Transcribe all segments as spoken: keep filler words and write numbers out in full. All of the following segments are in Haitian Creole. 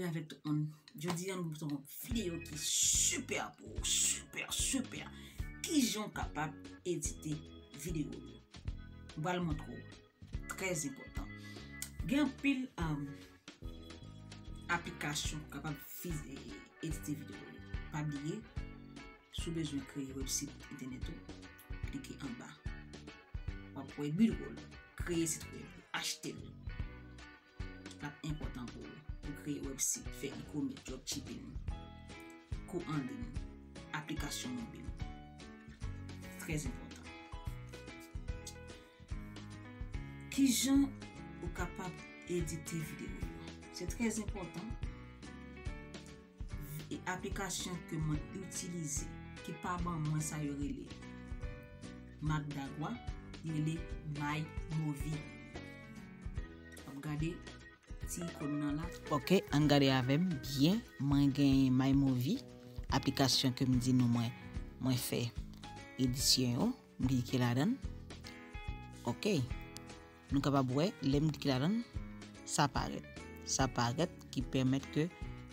Avèk tout moun. Jodi a, nou pote yon videyo ki sipè pou ou. Sipè, sipè. Kijan w kapab edite videyo yo? M pral montre w. Trè enpòtan. Gen anpil, um, aplikasyon pou kapab fi-, edite videyo yo. Pa bliye, si w bezwen kreye website entènèt ou, klike anba. W ap wè bi dwòl. Kreye sit web, achte l. L ap enpòtan pou ou pou kreye website, fè e-commerce, dropshipping, kou an liy, aplikasyon mobil. Trè enpòtan. Kijan ou kapab edite videyo yo? Se trè enpòtan. E aplikasyon ke mwen itilize, ki pa ban mwen sa yo rele Magdagwa, li rele MyMovie. W ap gade ti ikòn nan la. Ok, ann gade avè m byen. Mwen gen MyMovie, aplikasyon ke m di nou mwen, mwen fè edisyon yo. M klike ladan l. Ok. Nou kapab wè, lè m klike ladan l, sa parèt. Sa parèt ki pèmèt ke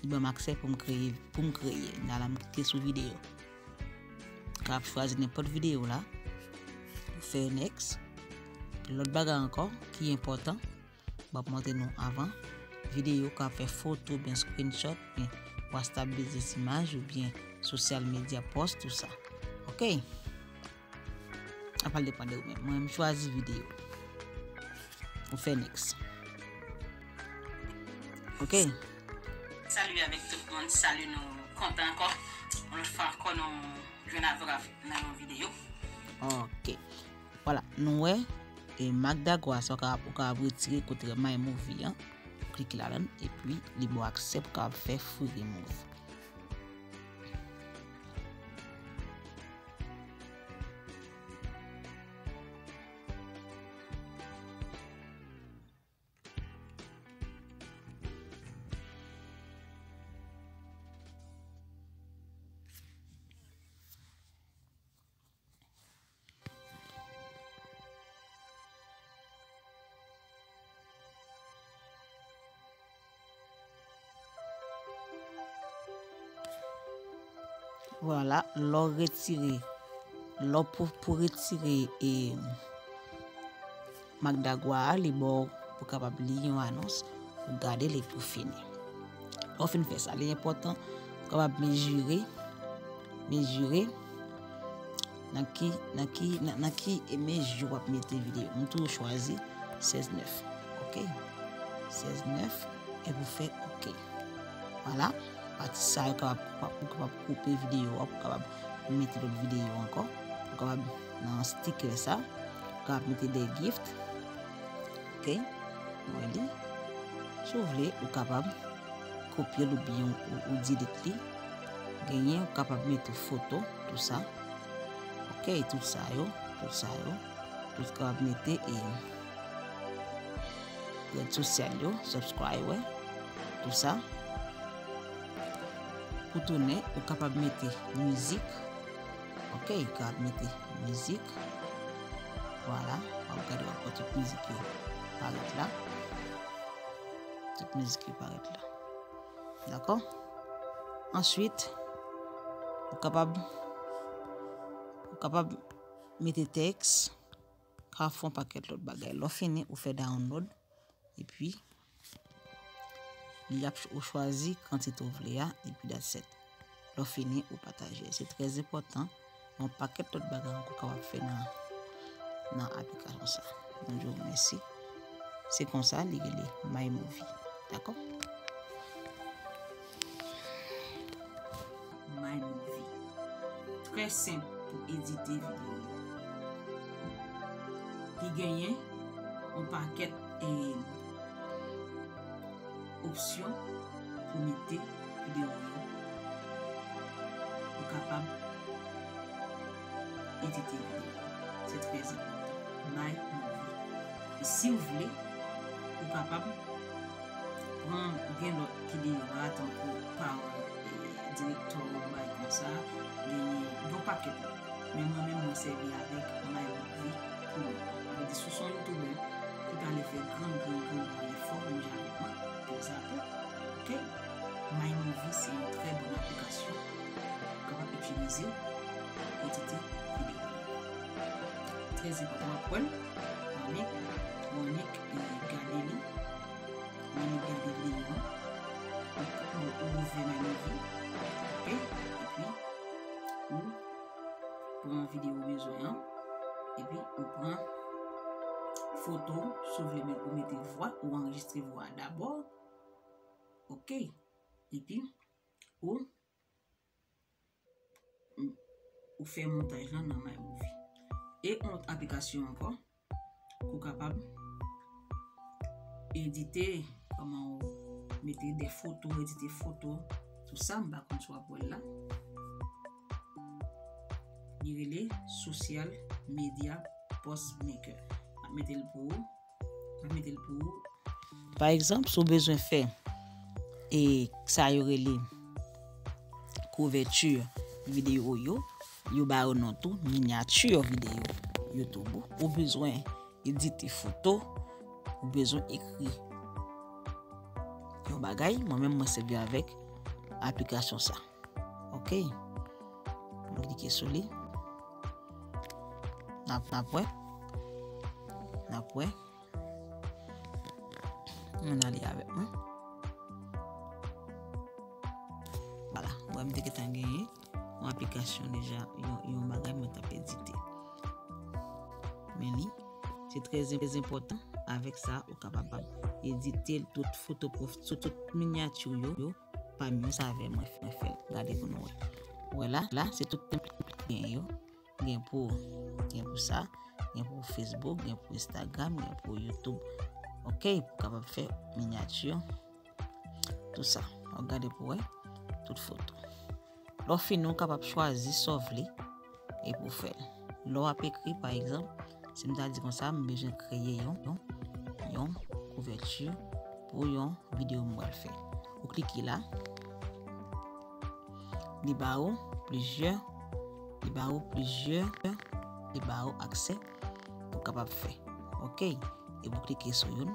li ban m aksè pou m kreye, pou m kreye. Nan la m klike sou videyo. Kapab chwazi nenpòt videyo la. Fè next. Lòt bagay ankò ki enpòtan, m ap montre nou avan. Videyo, kapab fè foto, oubyen screenshot, oubyen WhatsApp business imaj, oubyen social media post, tout sa. Ok. Sa pral depann de ou menm. Mwen, m chwazi videyo. Ou fè next. Ok. Salut avèk tout moun. Salut, nou kontan ankò. Yon lòt fwa ankò, nou jwenn avèk nan yon videyo. Ok. Vwala, nou wè, e Magdagwa sa, ou ka, ou ka retire kote MyMovie an. Ou klike ladan l, epi li ba w aksè pou w kapab fè free remove. Vwala, lè w retire, lè w pou, pou retire e Magdagwa a, li ba w pou kapab li yon anons, ou gade l epi w fini. Lè w fin fè sa, li enpòtan pou kapab mezire, mezire nan ki, nan ki, nan, nan ki mezi w ap mete videyo. M toujou chwazi sèz nèf. Ok. Sèz nèf, epi w fè ok. Vwala, pati sa yo kapab, ou kapab koupe videyo a, ou kapab mete lòt videyo ankò, ou kapab nan sticker sa, ou kapab mete de gift. Ok, mwen li. Si w vle, ou kapab kopye l oubyen ou, ou delete li. Genyen, ou kapab mete foto, tout sa. Ok, tout sa yo, tout sa yo. Tout kapab mete e rèd sosyal yo, subscribe, tout sa. Pou tounen, ou kapab mete mizik. Ok, ou kapab mete mizik. Vwala, w ap gade w ap wè tout mizik yo parèt la. Tout mizik yo parèt la. Dakò? Answit, ou kapab, ou kapab mete tèks, ka fè yon pakèt lòt bagay. Lè w fini, ou fè download, epi li ap, ou chwazi kantite w vle a, epi that's it. Lè w fini, ou pataje. Se trè enpòtan. Yon pakèt lòt bagay ankò w kapab fè nan, nan aplikasyon sa. Mwen di w mèsi. Se konsa li rele MyMovie. Dakò? MyMovie. Trè senp pou edite videyo yo. Li genyen yon pakèt, e, opsyon pou mete videyo yo. Ou kapab edite videyo. Se trè enpòtan. MyMovie. E si w vle, ou kapab pran, gen lòt ki deyò a, tankou Power, e, Director, bagay konsa, genyen yon pakèt lòt. Men mwen menm, mwen sèvi avèk MyMovie pou mwen. Sa vle di, si w se yon youtubè ki prale fè gran, gran, gran, gran efò, menm jan avèk mwen, pou w zape, ok? iMovie se yon trè bon aplikasyon ou kapab itilize pou edite videyo. Trè enpòtan, w ap wè l, w annik, w annik, e, gade li, w annik gade videyo an, ou, ou, ou ouvè iMovie, oke? Epi, ou pran videyo ou bezwen an, epi ou pran foto, si w vle, men ou mete vwa, ou anrejistre vwa a dabò, oke? Epi, ou, ou fè montaj lan nan iMovie. E yon lòt aplikasyon ankò, pou w kapab edite, kòman w mete de foto, edite foto, tou sa, m pa konn si w ap wè l la. Li rele Social Media Post Maker. M ap mete l pou ou. M ap mete l pou ou. Pa egzanp, si w bezwen fè, e, sa yo rele kouvèti videyo yo, yo ba yo non tou, minyati videyo YouTube ou. Ou bezwen edite foto, ou bezwen ekri yon bagay, mwen menm mwen sèvi avèk aplikasyon sa. Oke. Mwen klike sou li. N ap, n ap wè. N ap wè. Ann ale avèk mwen. Vwala, mwen m te gentan genyen yon aplikasyon deja, yon, yon bagay mwen t ap edite. Men li, se trè, trè enpòtan, avèk sa, ou kapab edite tout foto pwof, tout, tout minyati yo, yo, pa m yo, sa avè mwen, mwen fè l. Gade pou nou wè. Ou wè la, la, se tout template gen yo. Gen pou, gen pou sa, gen pou Facebook, gen pou Instagram, gen pou YouTube. Oke, pou kapab fè minyati, tou sa. W ap gade pou wè tout foto. Lè w fini, ou kapab chwazi sa w vle epi w fè l. Lè w ap ekri, pa egzanp, si m ta di konsa, m bezwen kreye yon, yon, yon kouvèti pou yon videyo m pral fè. Ou klike la. Li ba ou plizyè, li ba ou plizyè, li ba ou aksè pou kapab fè. Oke, epi w klike sou youn.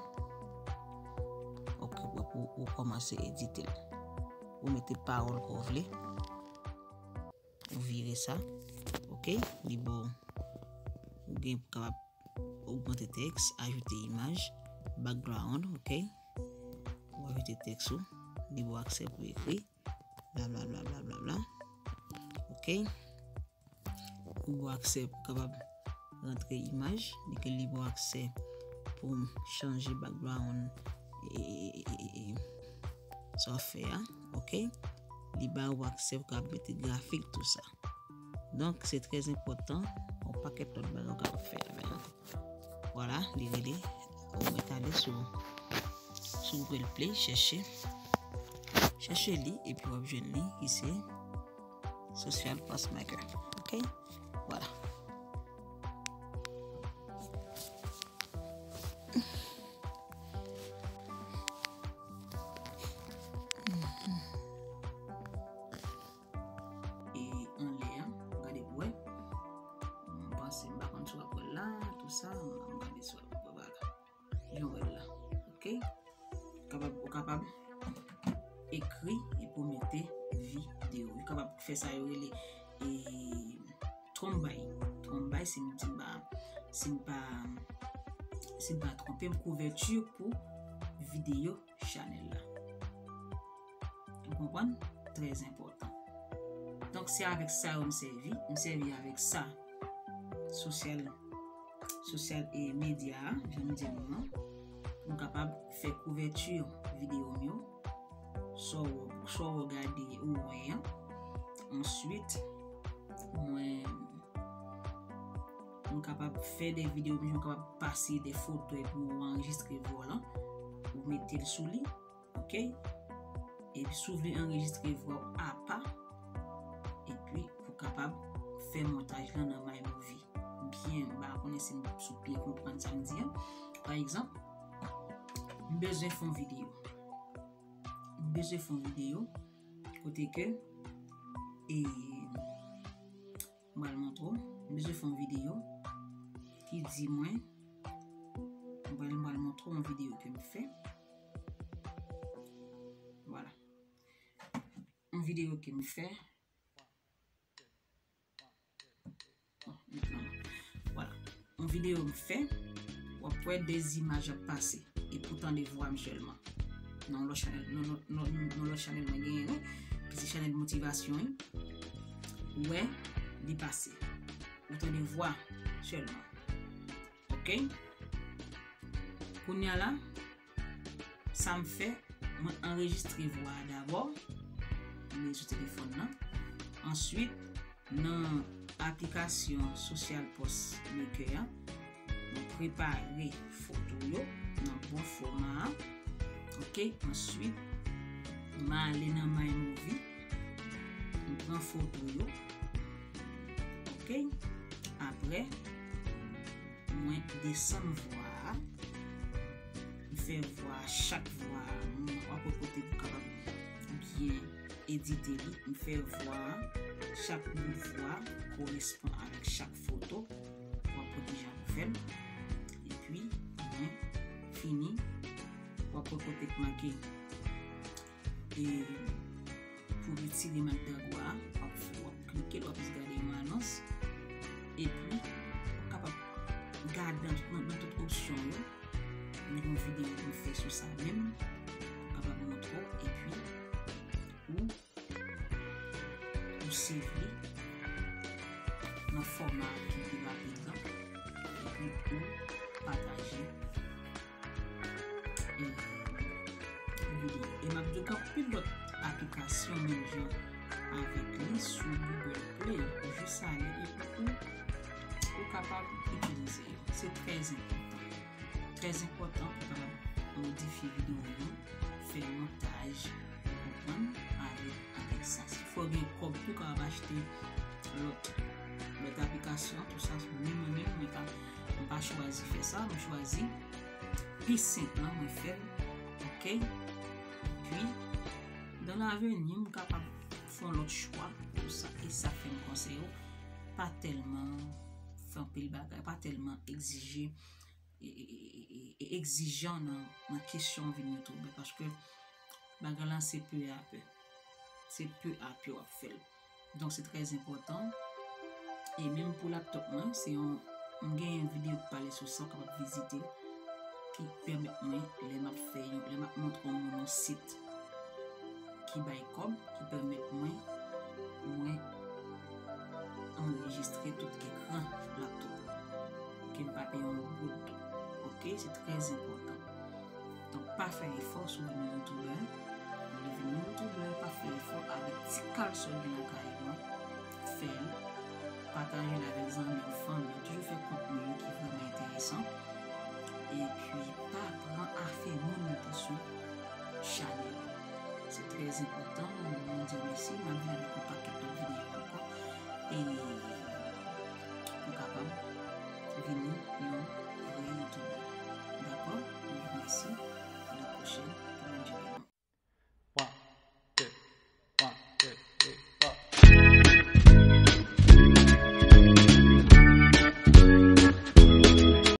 Oke, pou, pou ou kòmanse edite l. Ou mete pawòl ke w vle. Ou vire sa. Oke, li ba w, ou gen pou kapab ogmante tèks, ajoute imaj, background, oke. Ou ajoute tèks ou, li ba w aksè pou ekri, bla bla bla bla bla bla. Oke. Ou ba w aksè pou kapab rantre imaj, li ke li ba w aksè pou chanje background, e, e, e, e, e, sa w fè a, oke? Li ba ou aksè pou kapab mete grafik, tou sa. Donk, se trè enpòtan, yon pakèt lòt bagay ou kapab fè avè l. Vwala, li rele, ou mèt ale sou, sou Google Play, chèche, chèche li, epi w ap jwenn li, ki se Social Post Maker. Oke? Vwala. E anlè a, gade pou wè. M panse, m pa konn si w ap wè l la, tou sa, m gade si w ap wè, vwala. Jan w wè l la. Oke? Kapab, ou kapab ekri epi w mete videyo. Ou kapab fè sa yo rele, e, Twombay. Twombay, si m, si m pa, si m pa, si m pa twonpe m, kouvèti pou videyo chanèl la. Ou konprann? Trè enpòtan. Donk, se avèk sa yo m sèvi. M sèvi avèk sa. Sosyal, sosyal e medya a, jan m di nou an. Pou m kapab fè kouvèti videyo m yo. Sa w, sa w gade ou wè an. Answit, mwen, m kapab fè de videyo, mwen kapab pase de foto epi ou anrejistre vwa w lan, ou mete l sou li, oke? Epi si w vle anrejistre vwa w apa, epi pou kapab fè montaj lan nan iMovie. Byen, m pa konnen si m, si w byen konprann sa m di an. Pa egzanp, m bezwen fè yon videyo. M bezwen fè yon videyo kote ke, e, m pral montre w, m bezwen fè yon videyo ki di mwen, m pral, m pral montre w yon videyo ke m fè. Vwala. Videyo ke m fè. Bon, mentnan, vwala. Yon videyo m fè, w ap wè de zimaj ap pase. Epi w tande vwa m sèlman. Nan yon lòt chanèl, nan, nan, nan, nan yon lòt chanèl mwen genyen, wi. Ki se chanèl motivasyon, wi. Ou wè, li pase. Ou tande vwa sèlman. Ok? Kounye a la, sa m fè, mwen anrejistre vwa a dabò. M mete sou telefòn nan. Answit, nan aplikasyon Social Post Maker a, mwen prepare foto yo nan bon fòma a. Ok, answit, m ale nan My Movie, m pran foto yo. Ok, apre, mwen desann vwa a. M fè vwa a, chak vwa a, m wè kote pou kapab byen edite li. M fè vwa a, chak bout vwa korespon avèk chak foto. W ap wè kijan pou fè l. Epi, mwen fini. W ap wè kote k make e pou retire mak dagwa a, w ap, w ap klike l, w ap jis gade yon anons. Epi, w ap kapab gade nan, nan, nan tout opsyon yo. M gen yon videyo pou m fè sou sa menm, pou m kapab montre w. Epi, ou, ou save li nan fòma ki pi rapid lan. Epi, ou pataje e, videyo. E m ap di w gen anpil lòt aplikasyon menm jan avèk li sou Google Play. Jis ale epi ou, ou kapab itilize yo. Se trè enpòtan. Trè enpòtan pou kapab modifye videyo yo, fè montaj, ou konprann, avèk, avèk sa. Si fò gen kòb pou kapab achte lòt, lòt aplikasyon, tou sa, menm mwen menm, mwen pa, mwen pa chwazi fè sa, mwen chwazi pi senp lan, mwen fè l, ok? Epi, dan laveni, m kapab fè yon lòt chwa pou sa, e sa fè m konseye w, pa tèlman fè anpil bagay, pa tèlman egzije, e, e, e, e, e egzijan nan, nan kesyon vin youtubè, paske bagay lan se pe a pe. Se pe a pe w ap fè l. Donk, se trè enpòtan. E menm pou laptop mwen, se yon, m gen yon videyo ki pale sou sa, w kapab vizite l, ki pèmèt mwen, lè m ap fè yon, lè m ap montre yon moun yon sit ki bay kòb, ki pèmèt mwen, mwen anrejistre tout ekran laptop la. Ke m pa peye yon goud. Ok, se trè enpòtan. Donk, pa fè efò si w vin youtubè. Ou vle vin youtubè, pa fè efò avèk ti kal sa w gen lakay ou an. Fè l. Pataje l avèk zanmi w, fanmi w. Toujou fè kontni yo ki vrèman enteresan. Epi, pa pran afè moun nan sou chanèl. Se trè enpòtan. Mwen di w mèsi. M ap vin avèk yon